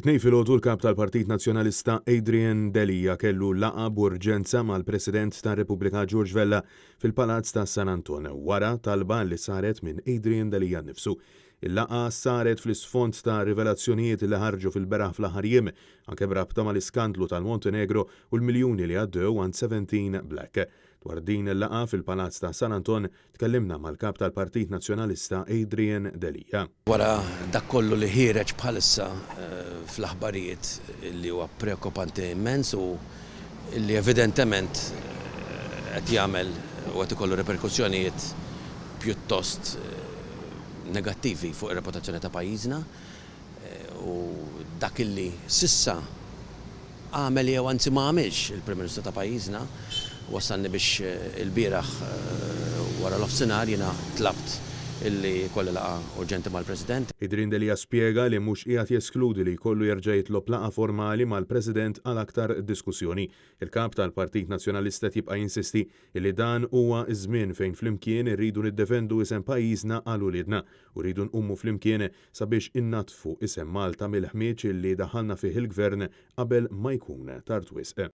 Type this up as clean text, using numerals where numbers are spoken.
It-Tnejn filgħodu l-Kap tal-Partit Nazzjonalista Adrian Delia kellu laqgħa b'urġenza mal-President tar-Repubblika George Vella fil-Palazz ta' San Anton wara talba li saret minn Adrian Delia nnifsu. Il-laqgħa saret fl-isfond ta' rivelazzjonijiet li ħarġu fil-beraħ fl-aħħar jiem anke b'rabta mal-iskandlu tal-Montenegro u l-miljuni li għaddew għand 17 Black. Dwar din il-laqgħa fil-Palazz ta' San Anton tkellimna mal-Kap tal-Partit Nazzjonalista Adrian Delia. Wara dak kollu li ħiereġ bħalissa fl-aħbarijiet li huwa preokkupanti immens u li evidentement qed jagħmel u qed ikollu riperkussjonijiet pjuttost negattivi fuq ir-reputazzjoni ta' pajjiżna u dak illi s'issa għamel jew anzi ma għamilx il-Prim Ministru ta' pajjiżna wassalni biex ilbieraħ wara nofsinhar jiena tlabt illi jkolli laqgħa urġenti mal-President. Adrian Delia spjega li mhux qiegħed jeskludi li jkollu jerġa' jitlob laqgħa formali mal-President għal aktar diskussjoni. Il-Kap tal-Partit Nazzjonalista qed jibqa' jinsisti illi dan huwa ż-żmien fejn flimkien irridu niddefendu isem pajjiżna għal uliedna u rridu nqumu flimkien sabiex innaddfu isem Malta mill-ħmieġ illi daħħalna fih il-Gvern qabel ma jkun tard wisq.